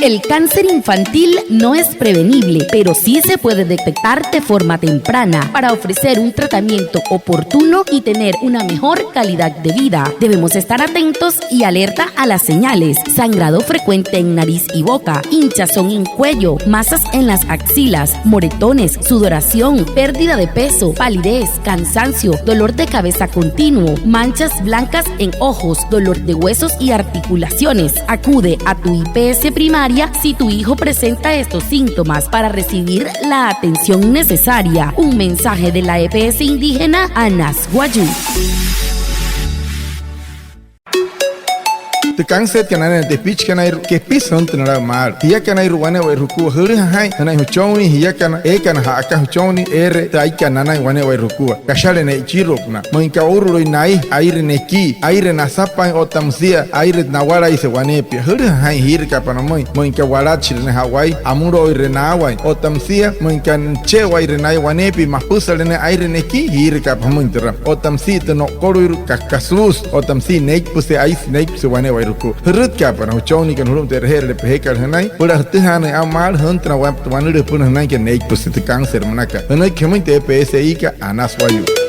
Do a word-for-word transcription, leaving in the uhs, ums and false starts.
El cáncer infantil no es prevenible, pero sí se puede detectar de forma temprana. Para ofrecer un tratamiento oportuno y tener una mejor calidad de vida, debemos estar atentos y alerta a las señales: sangrado frecuente en nariz y boca, hinchazón en cuello, masas en las axilas, moretones, sudoración, pérdida de peso, palidez, cansancio, dolor de cabeza continuo, manchas blancas en ojos, dolor de huesos y articulaciones. Acude a tu I P S primaria si tu hijo presenta estos síntomas para recibir la atención necesaria. Un mensaje de la E P S indígena Anas Wayuu. Tü kanseetikat nanain na tepichikanairua, kepisü jüntünala maalü. Jiakanairua wane'ewai jukua, jülüja jaa'in sünain jüchonnii, jiakana eekana ja'aka jüchonnii, eere tü aikana nanain wane'ewai jukua. Kashale ne'ichirua süpüla. Müin aka ourulüin nai, aire nekii, aire nasapain otta müsia aire nawalaise waneepia. Jülüja jaa'in jiirakaapa namüin. Müin aka walatshire ne'e ja'wai, amüloire naawain otta müsia müin aka nüche'ewaire naya waneepia, mapüsale ne'e aire nekii, jiirakaapa jümüin türa. Otta müsia tü no'ukoluirua, kakasuusü otta müsia neipüse aisi, neipüse wane'ewai jukua. Jürütkaapa na jüchonniikana julu'umüin tü e'reje'erüle pejekat jünain süpüla jütüjaanüin aa'u maalü, jüntünala wanülüü jüpünajünain aka neipüse tü kanser münakat. Jünüiki jümüin tü E P S I-kat Anas Wayuu.